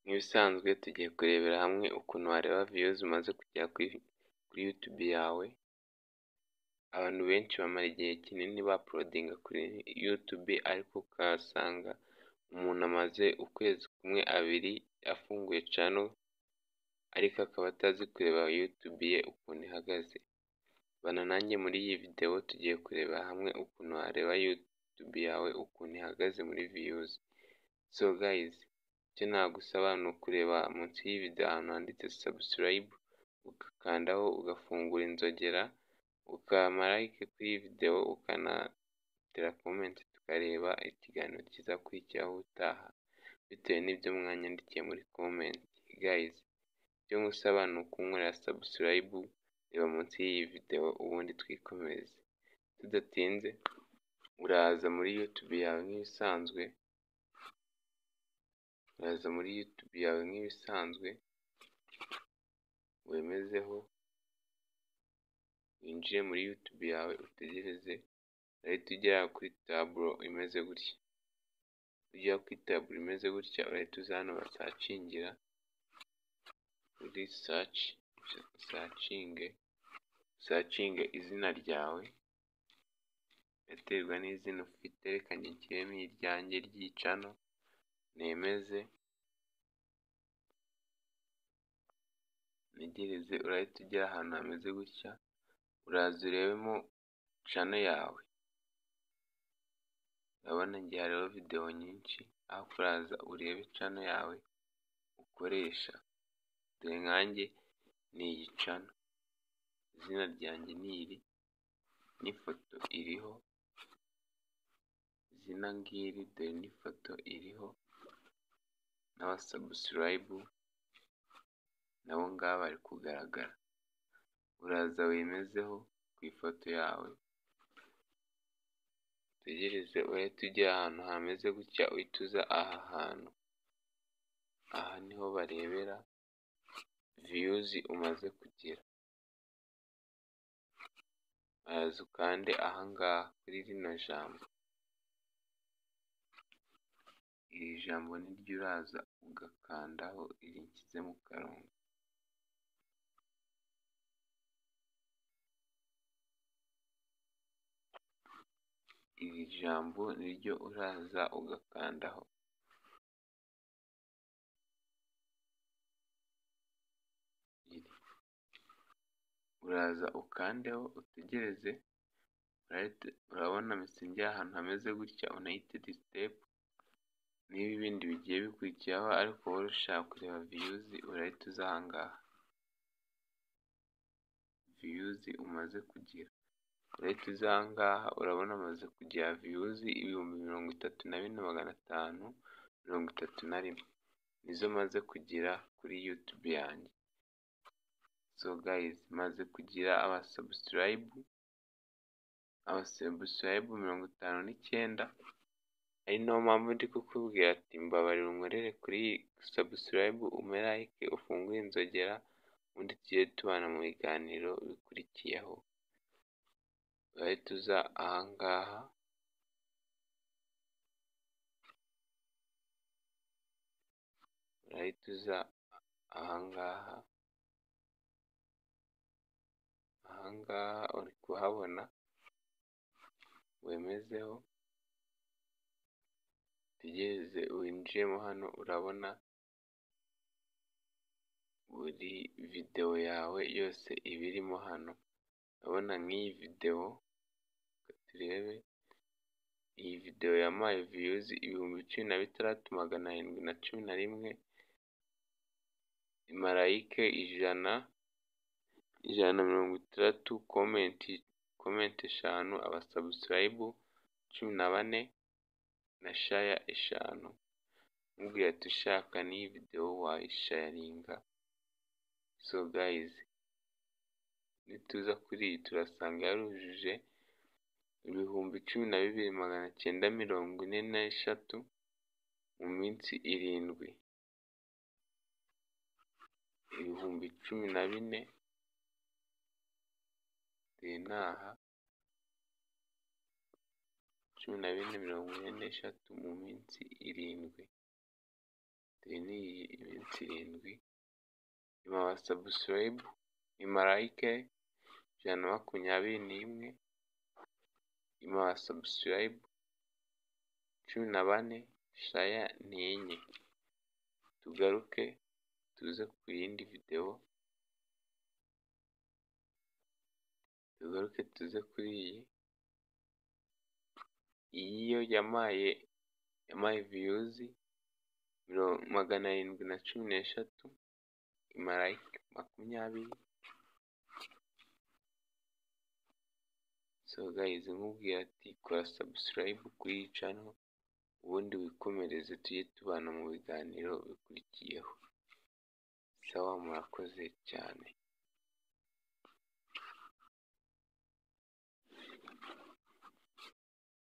Nk'ibisanzwe tugiye kurebera hamwe ukuntu wareba views umaze kugera kuri YouTube yawe. Abantu benshi bamara igihe kinini bauploadinga kuri YouTube, ariko ukahasanga umuntu amaze ukwezi kumwe, abiri afunguye channel, ariko akaba atazi kureba YouTube ye ukuntu ihagaze. Bana nanjye muri iyi video, tugiye kureba hamwe ukuntu wareba YouTube yawe ukuntu ihagaze muri views. So guys, icyo nagusaba ni ukureba munsi y'iyi video ahantu handitse subscribe, ugakandaho, ugafungura inzogera, ukampa like kuri iyi video, ukanatera comment, tukareba ikiganiro kizakurikiraho ubutaha bitewe n'ibyo mwanyandikiye muri comment. Guys, icyo ngusaba ni ukunkorera subscribe, reba munsi y'iyi video, ubundi twikomereze. Tudatinze, uraza muri YouTube yawe nk'ibisanzwe, uraza muri YouTube yawe nk'ibisanzwe, wemezeho, winjire muri YouTube yawe, utegereze, urahita ugera kuri tableau imeze gutya. Ugera kuri tableau imeze gutya, urahita uza hano basearchingira kuri search, usearchinge, usearchinge izina ryawe, biraterwa n'izina ufite, reka njye nshyiremo iryanjye ry'iyi channel, nemeze, ntegereze, urahita ugera ahantu hameze gutya, uraza urebemo channel yawe. Urabona njye hariho video nyinshi, ariko uraza urebe channel yawe ukoresha. Dore nkanjye ni iyi channel, izina ryanjye ni iri n'ifoto iriho, izina ngiri, dore n'ifoto iriho, n'abasubscribe nabo ngaba bari kugaragara. Uraza wemezeho ku ifoto yawe, utegereze, urahita ugera ahantu hameze gutya, uhita uza aha hantu, aha niho barebera views umaze kugira. Uraza ukande aha ngaha kuri rino jambo, iri jambo niryo uraza ugakandaho, iri nshyize mu karongo. Iri jambo niryo uraza ugakandaho. Iri uraza ukandeho, utegereze, urabona mpise ngera ahantu hameze gutya, United States n'ibi bindi bigiye bikurikiraho, ariko wowe ushaka kureba views urahita uza aha ngaha, views umaze kugira. Urahita uza aha ngaha, urabona amaze kugira views 34,531, nizo maze kugira kuri YouTube yanjye. So guys, maze kugira abasubscribe 59, ari nayo mpamvu ndi kukubwira ati mbabarira unkorere kuri subscribe, umpe like, ufungure inzogera, ubundi tujye tubana mu biganiro bikurikiyeho. Urahita uza aha ngaha, urahita uza aha ngaha, aha ngaha uri kuhabona, wemezeho, utegereze winjiremo hano, urabona buri video yawe yose iba irimo hano. Urabona nk'iyi video, turebe, iyi video yampaye views 16,711, ima like 160, comment eshanu, abasubscribe 14 na share eshanu. Nkubwira ati ushaka n'iyi video wayisharinga. So guys, nituza kuri iyi turasanga yarujuje 12,943 mu minsi 7. 14,000 dore ni aha, 14,043 mu minsi 7. Dore ni iminsi 7, impa aba subscribe, impa like 121, impa aba subscribe 14, share ni 4. Tugaruke tuze ku yindi videwo, tugaruke tuze kuri iyi, iyi yo yampaye views 713, impa like 20. So guys, nkubwira ati kora subscribe kuri iyi channel, ubundi wikomereze tujye tubana mu biganiro bikurikiyeho. Sawa, murakoze cyane.